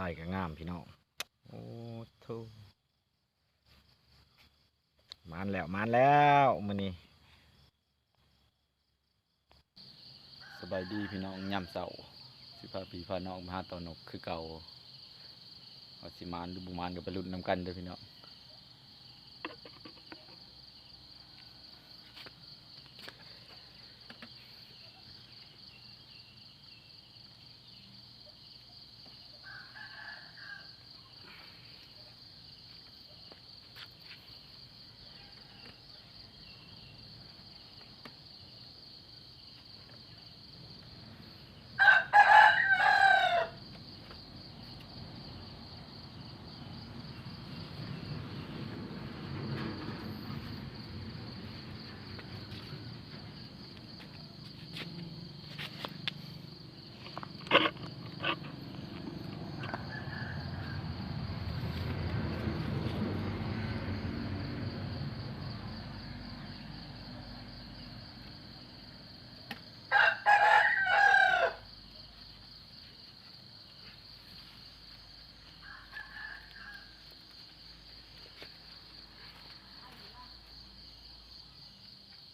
ອ້າຍກໍງາມພີ່ນ້ອງ. ໂອ້ໂທ້ ມານແລ້ວ ມານແລ້ວມື້ນີ້. ສະບາຍດີພີ່ນ້ອງ ຍາມເຊົ້າ ຊິພາພີ່ພານ້ອງມາຫາຕໍ່ນົກຄືເກົ່າ. ວ່າຊິມານຫຼືບໍ່ມານກໍໄປລຸ້ນນຳກັນເດີພີ່ນ້ອງ.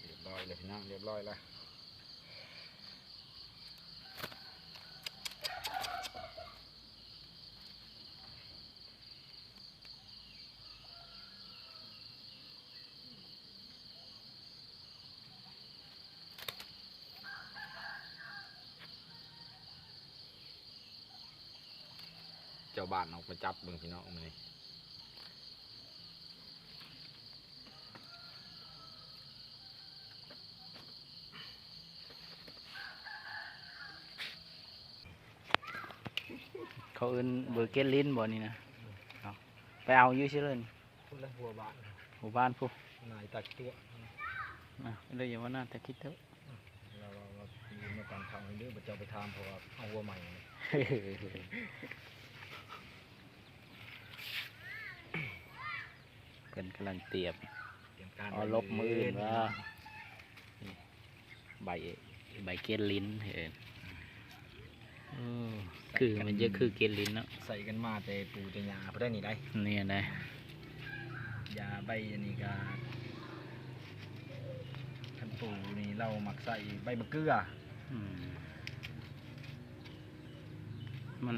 ຮຽບຮ້ອຍແລ້ວພີ່ນ້ອງ ຮຽບຮ້ອຍແລ້ວ. ເຈົ້າບ້ານອອກມາຈັບເບິ່ງພີ່ນ້ອງມື້ນີ້. ເຂົາເອີ້ນເບີເກັດລິນບໍ່ນີ້ນະ? ເອົາ ໄປເອົາຢູ່ໃສເລີຍນີ້? ພຸ້ນລະຫົວບ້ານ ຫົວບ້ານພຸ້ນ ນາຍຕາຂີ້ຕົວະ. ອ່ະ ເລີຍຢ່າວ່ານາຕາຂີ້ຕົວະ. ລາວວ່າ ວ່າ ມາປັນເຂົ້າໃຫ້ເດີ ບໍ່ເຈົ້າໄປຖາມ ເພາະວ່າເອົາຫົວໃໝ່. ເພິ່ນກຳລັງຕຽມ ຕຽມການ ເອົາລົບມື້ອື່ນວ່າ ນີ້ ໃບ ໃບເກັດລິນ ເອີ ໂອ້ ຄືມັນຈະຄືເກັດລິນເນາະ ໃສ່ກັນມາແຕ່ປູ່ແຕ່ຍ່າພຸ້ນໃດນີ້ໃດ. ນີ້ໃດ ຢາໃບອັນນີ້ກະ ຄັນປູ່ນີ້ລາວມັກໃສ່ໃບມະເກືອ. ອືມ ມັນ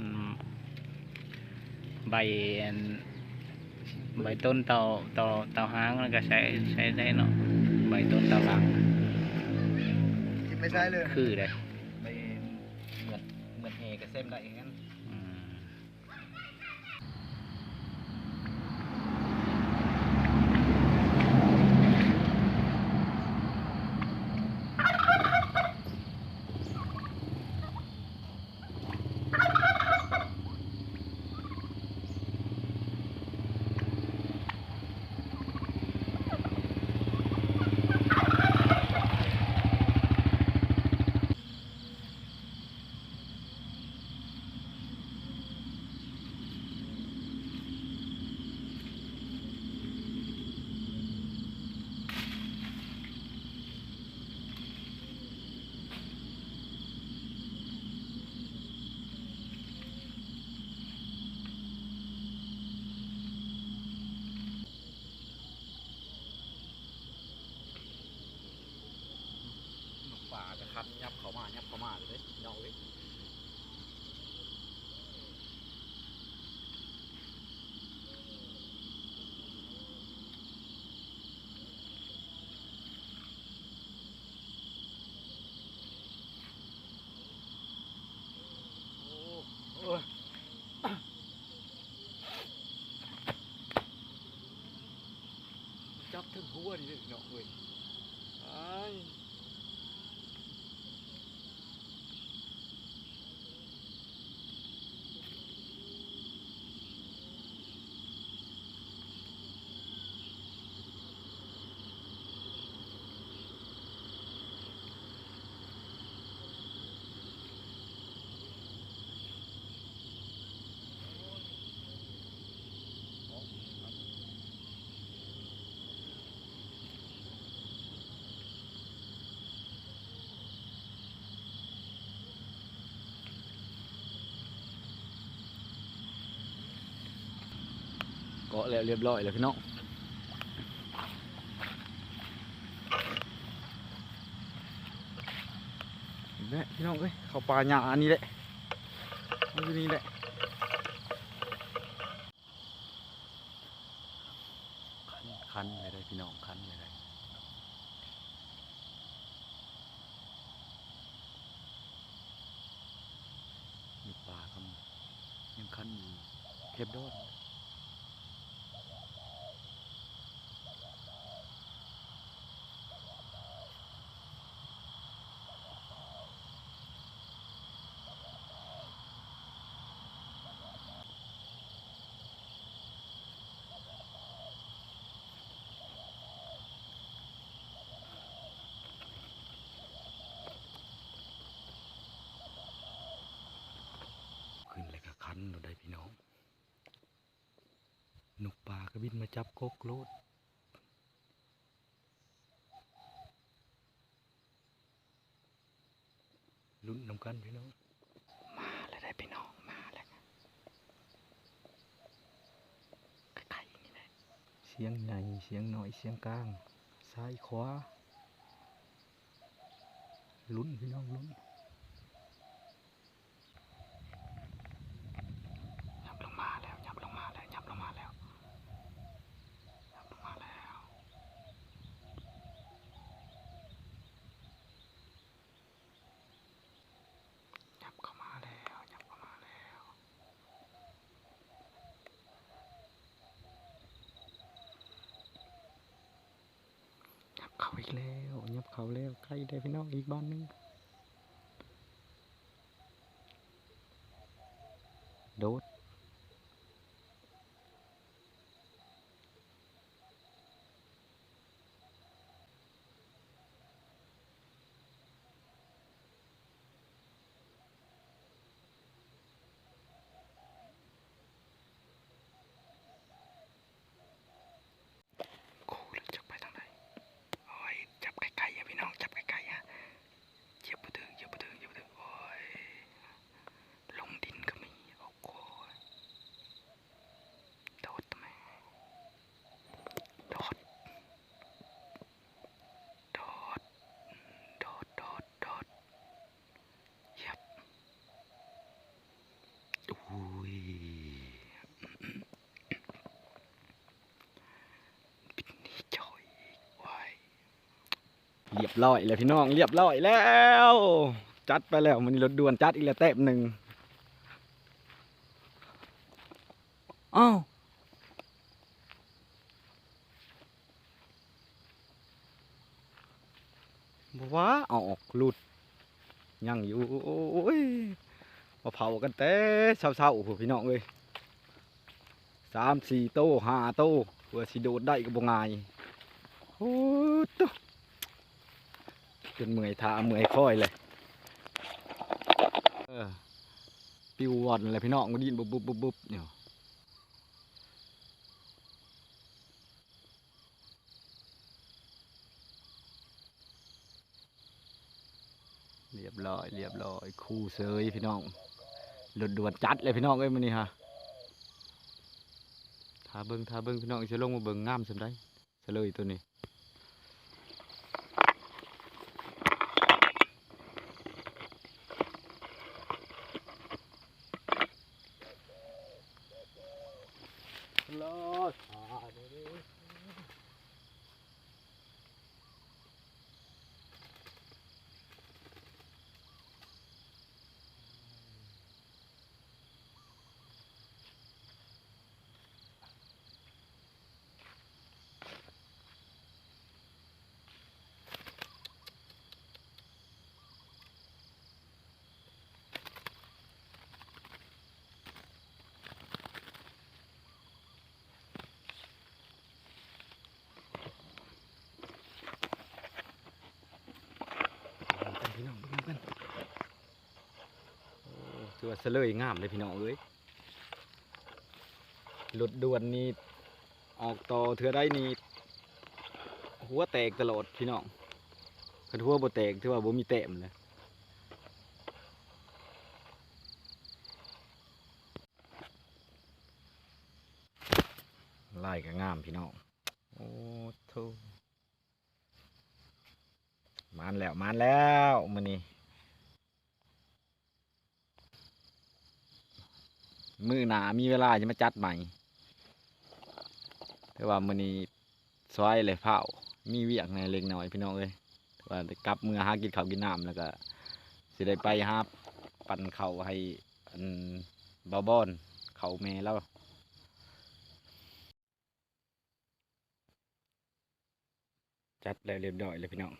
ໃບອັນ ໃບຕົ້ນເຕົາ ເຕົາ ເຕົາຮ້າງ ແລ້ວກໍໃຊ້ ໃຊ້ໄດ້ເນາະ ໃບຕົ້ນເຕົາລ້າງ ຊິໄປໃຊ້ເລີຍ ຄືໄດ໋ ໃບເໝືອດ ເໝືອດແຮ່ກໍເຊັມໄດ້ຄືກັນ. ອືມ ນກປ່າກໍຂັນ ຍັບເຂົ້າມາ ຍັບເຂົ້າມາເລີຍເດ້ ນ້ອງເອີຍ. ໂອ້ ໂອ້ຍ ຈັບເທິງຫົວນີ້ເດ້ພີ່ນ້ອງເອີຍ ອ້າຍ. ອໍ ແລ້ວ ລຽບຮ້ອຍແລ້ວພີ່ນ້ອງ. ແຫຼະພີ່ນ້ອງເອີຍ ເຂົ້າປ່າຫຍ້າອັນນີ້ແຫຼະ ມັນຢູ່ນີ້ແຫຼະ. ຄັນ ຄັນເລີຍເດີພີ່ນ້ອງ ຄັນເລີຍເດີ. ມີປາກໍຍັງຄັນຢູ່ເຂດດອນ. ຂຶ້ນແລ້ວກໍຄັນໂລດໄດ໋ພີ່ນ້ອງ. ນົກປ່າກໍບິນມາຈັບກົກໂລດ. ລຸ້ນນຳກັນພີ່ນ້ອງ. ມາແລ້ວເດີພີ່ນ້ອງ ມາແລ້ວ. ໃກ້ໆນີ້ແຫຼະ. ສຽງໃຫຍ່ ສຽງນ້ອຍ ສຽງກາງ ຊ້າຍຂວາ. ລຸ້ນພີ່ນ້ອງ ລຸ້ນ. ຫຍັບລົງມາແລ້ວ ຫຍັບລົງມາແລ້ວ ຫຍັບລົງມາແລ້ວ ຫຍັບລົງມາແລ້ວ. ຫຍັບເຂົ້າມາແລ້ວ ຫຍັບເຂົ້າມາແລ້ວ. ຫຍັບເຂົ້າອີກແລ້ວ ຫຍັບເຂົ້າແລ້ວ. ໃກ້ແລ້ວພີ່ນ້ອງ ອີກບານໜຶ່ງ. ໂດດ. ຄູ່ລະຈັກໄປທາງໃດ? ໂອ້ຍ ຈັບໄກໆ ອະ ພີ່ນ້ອງ ຈັບໄກໆ ອະ. ຢຽບບໍ່ຖືກ ຢຽບບໍ່ຖືກ ຢຽບບໍ່ຖືກ. ໂອ້ຍ ລົງດິນກໍມີ. ໂອ້ໂຫ ໂດດແມ່ ໂດດ ໂດດ ໂດດ ໂດດ ໂດດ. ຢຽບ. ໂອ້ຍ ບິນໜີຈ່ອຍອີກ. ໂອ້ຍ ລຽບຮ້ອຍແລ້ວພີ່ນ້ອງ ລຽບຮ້ອຍແລ້ວ. ຈັດໄປແລ້ວ ມື້ນີ້ລົດດ່ວນຈັດອີກແລ້ວແຕ້ມໜຶ່ງ. ອ້າວ ບໍ່ວ່າເອົາອອກຫຼຸດ ຍັງຢູ່. ໂອ້ຍ ມາເຜົາກັນແຕ່ເຊົ້າໆ ພຸ້ນພີ່ນ້ອງເອີຍ. ສາມສີ່ໂຕ ຫ້າໂຕ ເພື່ອຊິໂດດໄດ້ກໍບໍ່ງ່າຍ. ໂອ້ໂຕ ຈົນເມື່ອຍທ່າເມື່ອຍຄອຍເລີຍ. ເອີ ປິວວ່ອນແລ້ວພີ່ນ້ອງ ດິນບຸບໆໆໆ ຢູ່. ລຽບຮ້ອຍ ລຽບຮ້ອຍ ຄູ່ເສີຍພີ່ນ້ອງ. ລົດດ່ວນຈັດເລີຍພີ່ນ້ອງເອີຍ ມື້ນີ້ຫາ. ຖ້າເບິ່ງ ຖ້າເບິ່ງພີ່ນ້ອງ ຊິລົງມາເບິ່ງງາມສ່ຳໃດ ສະເຫຼີຍໂຕນີ້. ພີ່ນ້ອງເບິ່ງນຳກັນ. ໂອ້ ຖືວ່າສະເຫຼີຍງາມເດ້ພີ່ນ້ອງເອີຍ. ລົດດ່ວນນີ້ອອກຕໍ່ເທື່ອໃດນີ້ ຫົວແຕກຕະຫຼອດພີ່ນ້ອງ. ຄັນຫົວບໍ່ແຕກ ຖືວ່າບໍ່ມີແຕ້ມເດ້. ເອີ ລາຍກໍງາມພີ່ນ້ອງ. ໂອ້ໂທ້ ມານແລ້ວ ມານແລ້ວມື້ນີ້. ມື້ໜ້າມີເວລາຈະມາຈັດໃໝ່. ແຕ່ວ່າມື້ນີ້ສວາຍແລະພ້າວ ມີວຽກແດ່ເລັກນ້ອຍພີ່ນ້ອງເອີຍ. ແຕ່ວ່າໄດ້ກັບເມືອຫາກິນເຂົ້າກິນນ້ຳ ແລ້ວກໍຊິໄດ້ໄປຫາປັ່ນເຂົ້າໃຫ້ ອັນ ບ່າວບອນ ເຂົ້າແມ່ລາວ. ຈັດແລ້ວຮຽບຮ້ອຍແລ້ວພີ່ນ້ອງ.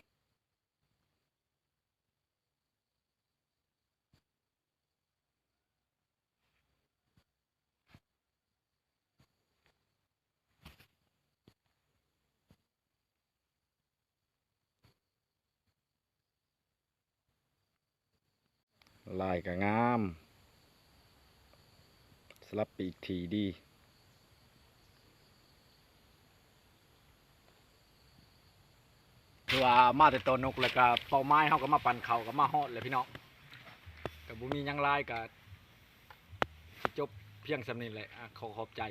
ລາຍກໍງາມ ສະຫຼັບປີກທີ່ດີ. ຄືວ່າມາແຕ່ຕອນນົກ ແລ້ວກໍເປົ້າໝາຍເຮົາກໍມາປັ່ນເຂົ້າກໍມາຮອດແລ້ວພີ່ນ້ອງ. ກໍບໍ່ມີຫຍັງຫຼາຍ ກໍຊິຈົບພຽງສ່ຳນີ້ແຫຼະ. ອາ ຂໍຂອບໃຈ.